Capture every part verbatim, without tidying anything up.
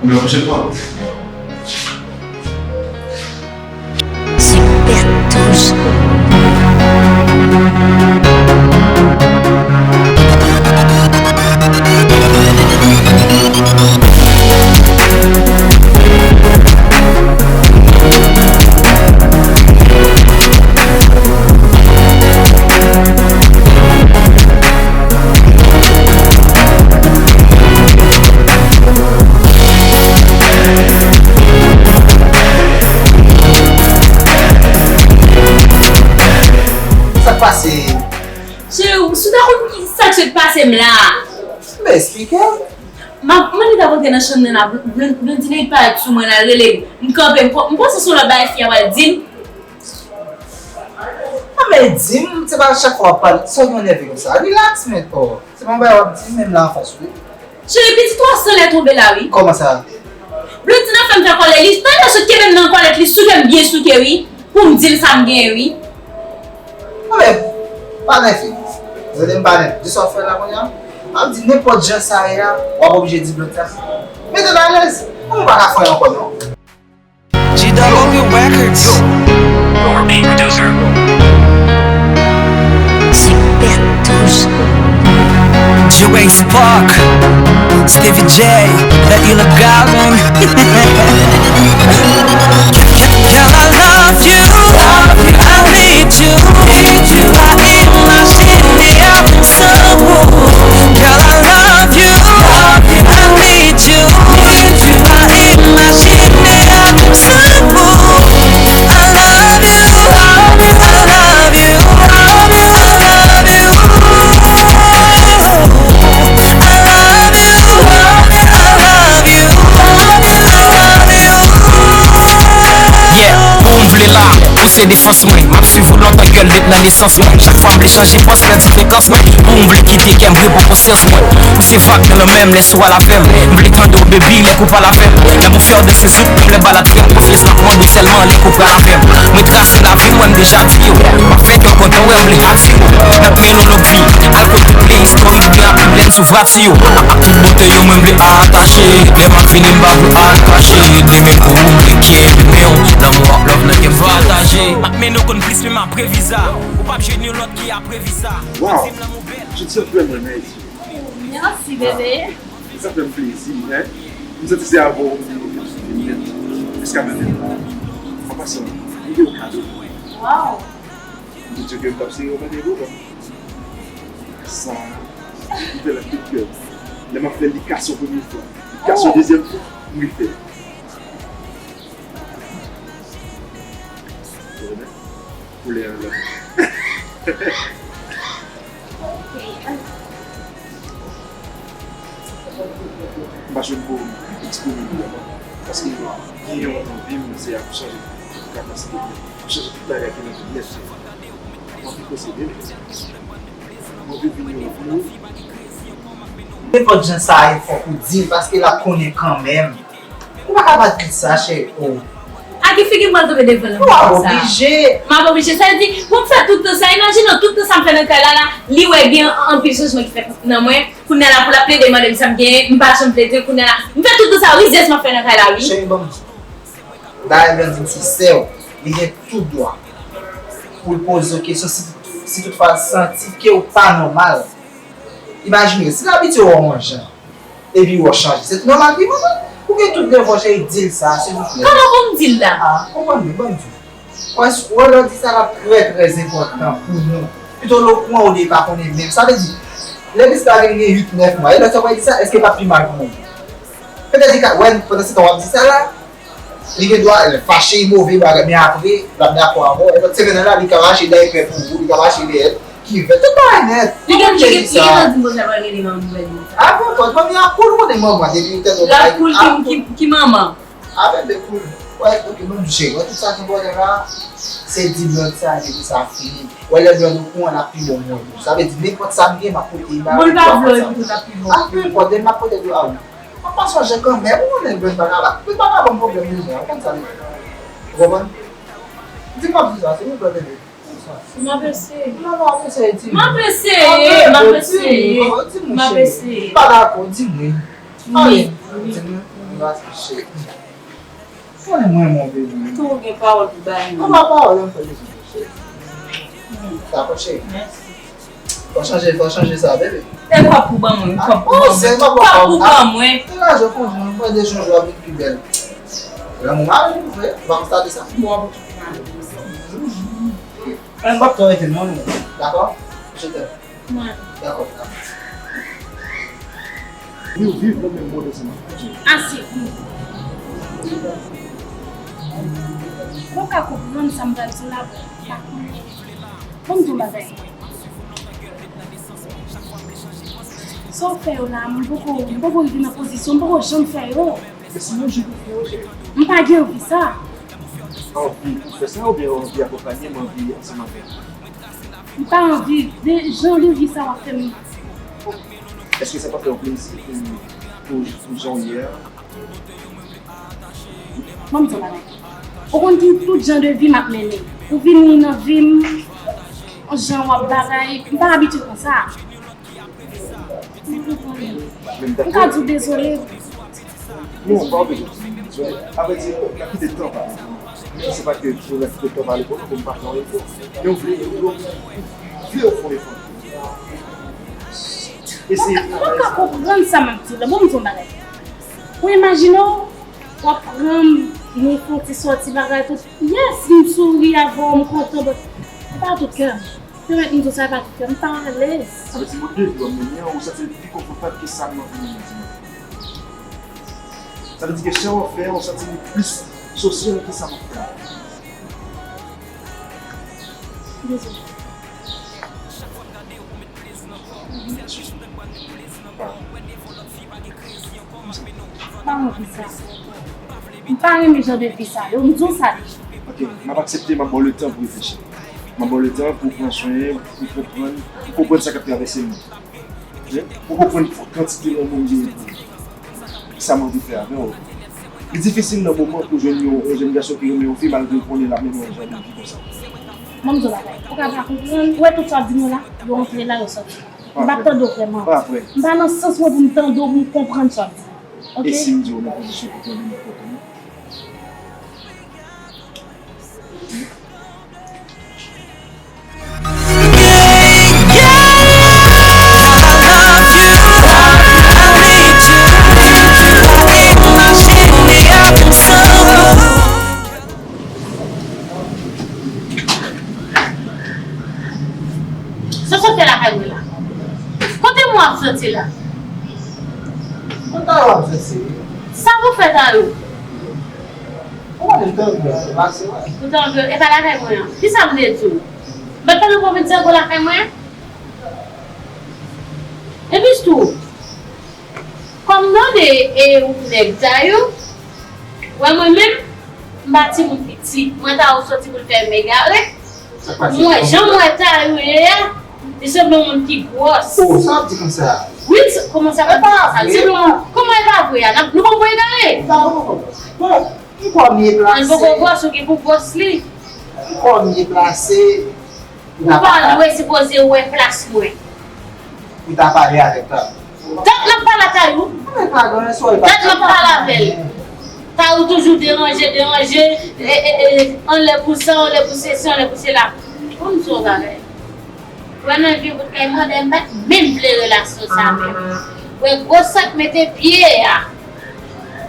Numéro prochaine fois. Super douze. Sa k pase? Cheri, si w ta konn ki sa k sot pase m la. Men eksplike m. M ap mande ta kontre nan chanm nan la, Bl-, Bl-, Blondine parèt sou mwen la, l rele m, m kanpe, m, m panse se yon lòt bagay fi a pral di m. Non, men di m, se pa chak fwa w ap pale, sa w gen w nève konsa? Relax, men, oh. Se pa yon bagay w ap di m menm la anfas ou wi. Cheri, pitit ou a san lè tonbe la, wi. Kòman sa? Blondine ap fè m fè kòlè, li tande sot kenbe m nan kòlèt, li souke m byen souke, wi. Pou m di l sa m genyen, wi. Non, men, pa nève. Rele m pa nève. Di sa w fè la kounye a. M ap di nenpòt jan sa ye a, w ap oblije di Blondine sa. Mete l alèz. Ou pa ka fè ankò, non. G W Records. Super douze. J-Way Spark, Stevie J, The Illegal One. Girl, I love you, I need you, I imagine the afternoon. Girl, I love you, I need you, I imagine the afternoon. I love you, I love you, I love you. Yeah, pou m vle la, ou se defans mwen. M ap swiv ou lontan, girl, depi nan nesans mwen. Chak fwa m vle chanje pòs nan diferans mwen. Pou m vle kite kè m, reponn konsyans mwen. Ou se vag nan lanmè m, lè sou al avè m. M vle tande w, baby, lè kou pral avè m. Lè m fè w danse sou m, lè balad fè m konfyans, m ap mande w sèlman, lè kou pral avè m. Mwen trase lavi m, wè m deja di yo. M ap fè kè w kontan, wè m vle atire w. Nan touye nou lòk di, al kote play, story, gen anpil lè m sou vrati yo. Ak tout bote yo, mwen m vle atache. Lè m ap vini, m pa vle al kache. Demen pou ou, m vle kenbe men w. Lanmou ak love nan kè m pataje. M ap mennen w konn plis, men m apre viza. Ou p ap jwenn yon lòt ki apre viza. Wow. Di m lanmou bèl. Tout sa fè mwen, Haiti. Mèsi, bebe. Sa fè m plezi, hein? M santi se avè w m vin nèt. Jiska menm. An pasan, m gen yon kado. Wow! M te di w ke m t ap sere yon mande pou mwen. Sa, m fè l ak tout kè m. Lè m ap fè l, li kase yon premye fwa. Li kase yon dezyèm fwa, m refè l. Ou renmen? Koulè an la. M pa jwenn pou eksprime li ankò. Paske gen yon anvi m, se ap chanje tout kapasite m, chanje tout bagay ki nan vi m nèt. M anvi posede l. M anvi vin yon gwo. Nenpòt jan sa ye, fòk ou di l, paske l ap konnen kanmenm. Ou pa ka bat pitit sa, cheri. Oh. A ki figi m pral tonbe devan l konsa? W ap oblije. M ap oblije. Sa vle di, pou m fè tout tan sa, imajine w, tout tan sa m fè nan kay la, la, li wè gen anpil chanjman ki fèt nan mwen. Kounye a la, pou l ap plede mande m sa m genyen, m pa janm plede. Kounye a la, m fè tout tan sa, rizès m ap fè nan kay la, wi. Cheri, ban m di w. Dayè, Blondine se sè w. Li gen tout dwa pou l poze w kesyon si, si toutfwa l santi ke w pa nòmal. Imajine w, si l abitye wè w yon jan, epi wè w chanje. Se nòmal pi mwen, ou gen tout devwa, cheri, di l sa, silvouplè. Kòman pou m di l la? Ah, konprann mwen, ban m di w. Wè, wè, lè w di sa la trè, trè enpòtan pou nou. Pito l okouran ou li pa konnen menm. Sa vle di, lè pitit la gen uit, nèf mwa, e lè w di sa, èske pa pi mal pou ou? Petèt li ka, wè, pandan se tan w ap di sa la, li gen dwa fache, move bagay, men apre, l ap dakò avè w. E lòt semèn nan la, li ka mache dèyè krèk pou ou, li ka mache dèyè kivèt, tout bagay nèt. Li gen, li gen, li gen nan di m konsa, pral rele manmi, pral di sa. Ah, bon, manmi ap koul, ou konnen manman, depi tèt ou bay, ap koul, ki, ki, ki manman? Ah, bebe koul. Wè, ok, ban m di w, cheri, wè, tout sa ki enpòtan la, se di Blonde sa, epi sa fini. Wè, lè Blonde okouran, l ap pi bon pou mwen. Sa vle di, nenpòt sa m gen, m ap pote ba ou. Bon, l pa vle w, epi tou, l ap pi bon. Ah, peu importe, m ap pote dlo a ou. Mwen pa sonje kanmenm, ou konnen Blonde pa ka, Blonde pa ka ban m pwoblèm deja, ou konn sa li ye. Ou konprann? Di m ap di sa, silvouplè, bebe. M ap eseye. Non, non, w ap eseye, di m. M ap eseye, m ap eseye. Di m, di m, cheri. M ap eseye. Ou pa dakò, di m wi. Wi, ale, wi. Di m. Cheri. Konnen mwen, mon bebe. Tou gen pawòl pou bay. Mwen pa pawòl, mwen fè bezwen, cheri. Dakò, cheri. Mèsi. Fò chanje, fò chanje sa, bebe. E kòb pou ban mwen, kòb pou ban mwen. Kòb pou ban mwen. Te raje konjwen, mwen de jou jou ap vin pi bèl. Lanmou mari m vre, ou pa konstate sa? Bon, m ap tou rete non. Dakò? Je t'aime. Mwen. Dakò, dakò. Viv, viv nan menm mond ansanm avèk Bondye. Ase. Ou ka konprann sa m pral di w la, pa konnen. Ban m di w yon bagay. Sa w fè yo la, m poko, m poko rive nan pozisyon, m poko janm fè yo. Men se yon jou pou fè yo, cheri. M pa gen anvi sa. Anvi pou fè sa oubyen anvi akonpanye m, anvi ansanm avè m? M pa anvi, de jan de vi sa w ap fè m. Èske sa pa fè w plezi pou, pou, pou jan w ye a? Ban m di w bagay. Ou konn ki tout jan de vi m ap mennen. Ou vini nan vi m, yon jan w ap bagay, m pa abitye konsa. M ka di w dezole. Non, pa oblije. Avrèdi, n ap kite tan pale. Men se pa ke pou n ap kite tan pale pou nou, pou m pa fè yon efò. Men ou vle, ou vle, ou vle w fè yon efò. Eseye travay sa. Ou ka konprann sa m ap di w la. Bon, m di w yon bagay. Ou imajine w, w ap pran m, nou fè yon ti sòti bagay tout. Yes, m souri avè w, m kontan, but se pa tout kè m. Pèmèt m di w sa, e pa tout kè m, m pa alèz. Sa vle di mwen de vi w ap mennen an, ou santi l pi konfòtab ke sa m ap mennen an. Sa vle di ke sa w ap fè an, ou santi li plis sosyal ke sa m ap fè an. Dezole. M pa anvi sa. M pa renmen jan de vi sa yo. M di w sa deja. Ok, m ap aksepte, m ap ba w le tan pou reflechi. M ap ba w le tan pou pran swen, pou konprann, pou konprann sa k ap travèse m nan. Ou konprann kantite lanmou m genyen pou ou. Sa m anvi fè avè w. Li difisil nan moman pou jwenn yon, yon jèn gason ki renmen yon fi malgre l konnen l ap mennen yon jan de vi konsa. Ban m di w bagay. Ou ka pa konprann. Ou wè tout sa w ap di mwen la, yo antre la, yo sòti. M p ap tande w vrèman. M pa nan sans mwen pou m tande w, pou m konprann sa w ap di. Ok? E si m di w nan pozisyon pou tande m kote m? Sa w sot fè lakay mwen la? Kote mwen ap soti la? Kote w ap soti? Sa w fè ta yo? Ou konnen m tande w, se pase wè. Ou tande w, e pa lakay mwen an. Kisa m te di w? M pa t tande w vin di anko lakay mwen an? Epi tou, kòm m tande e ou nèg ta yo, wè mwen menm, m pa timoun piti. Mwen ta yo soti pou l fè m egare. Mwen, jan mwen ta yo ye a, li sanble yon moun ki gwòs. Oh, sa w ap di konsa? Wi, kòman sa pa vre? Kòman e pa vre a? Nou pa pran egare? Bon, m kwè m ye plase. Mwen poko gwòs, ou gen pou gwòs li. M kwè m ye plase. Ou pa dwe sipoze wè plas mwen. Pou ta pale avèk ta. Tank n ap pale ak Tayou. Tank n ap pale avè l. Tayou toujou deranje, deranje, e, e, e, anlè pou sa, anlè pou sesi, anlè pou sela. Ban m di w yon bagay. Wè nan vye bout kay mwen, dayè m pa t menm vle relasyon sa menm. Wè gwo sa k mete pye a.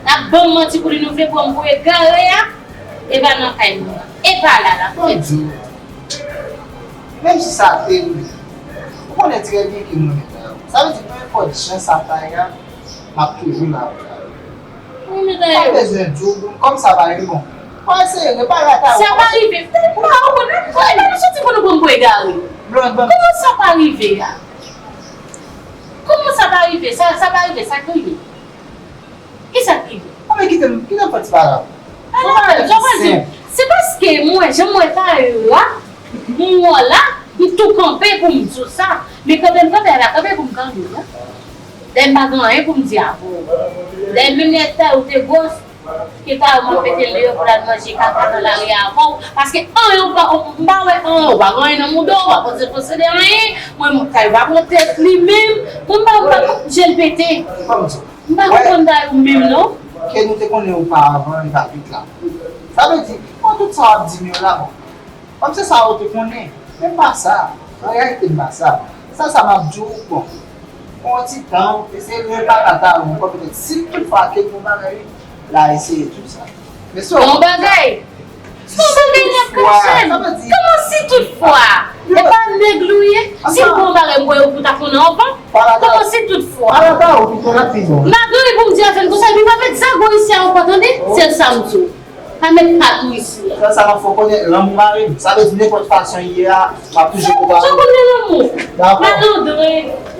N ap ban m manti pou li, nou vle pran m pou egare a. E pa nan kay mwen. E pa la l ap fèt. Menm si sa te rive, ou konnen trè byen ke m renmen Tayou. Sa vle di, nenpòt jan sa ta ye a, m ap toujou la pou Tayou. Ou renmen Tayou? M pa bezwen di w, kòm sa pa rive, bon. Mwen eseye repare a Tayou. Sa pa rive. Tayou pa ou konnen. Kòman nou soti pou nou pran pou egare? Blond, ban m. Kòman sa pa rive a? Kòman sa pa rive? Sa, sa pa rive, sa k rive? Kisa k rive? Anben kite m, kite m fè ti pale avè w. Pale avè m, sa w pral di m? Se paske mwen, jan mwen ta ye la, m wè w la, m tou kanpe pou m di w sa. Men kanpe m kanpe a la, kanpe pou m kanpe, non. Dayè m pa gen anyen pou m di avè w. Dayè menm lè Tayou te gwòs, ke Tayou m ap mete l deyò pou l al manje kaka nan lari a avè w. Paske anyen ou pa, m pa wè anyen, ou pa gen anyen nan mouda w, ou pa panse posede anyen. Mwen, Tayou pa pran tèt li menm. Mwen, m pa, m pa, je l pete. M pa konprann Tayou menm non. Ke nou te konnen oparavan, li pa vit la. Sa vle di, bon, tout sa w ap di m yo la, bon. Kòm se sa ou te konnen, men m pa sa. An reyalite, m pa sa. Sa, sa m ap di w, bon. Pran yon ti tan, eseye lwen pa kata ou ankò, petèt si toutfwa ke gen yon bagay, la eseye tou sa. Men se yon bagay. Se yon bagay n ap kache m. Kòman si toutfwa? E pa nèg li ye? Si l gen yon bagay, m kwè yo pou ta konnen anvan. Kòman si toutfwa? M pa gen pou m di avè l konsa, epi m ap met zago isi a ankò, tande? Se sa m di w. Pa met pat ou isi a. Sa, sa m ap fè w konnen, lanmou mare m. Sa vle di nenpòt fason l ye a, m ap toujou prepare. Sa konnen lanmou? Dakò. Malandren.